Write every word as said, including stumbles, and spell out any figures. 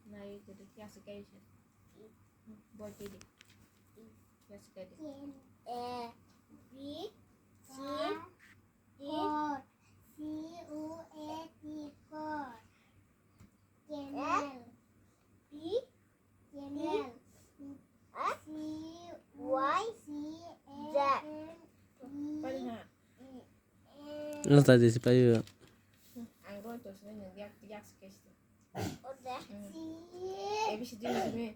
Nai, jadi kiasi kaisa. Boy, jadi. Kiasi kaisa. A, B, C, D. Four. C O A T, four. Camel. B, Camel. C, Y, Z. Lata desi payu. Ang roi to sini yang yak yak sekali. A B C D sini.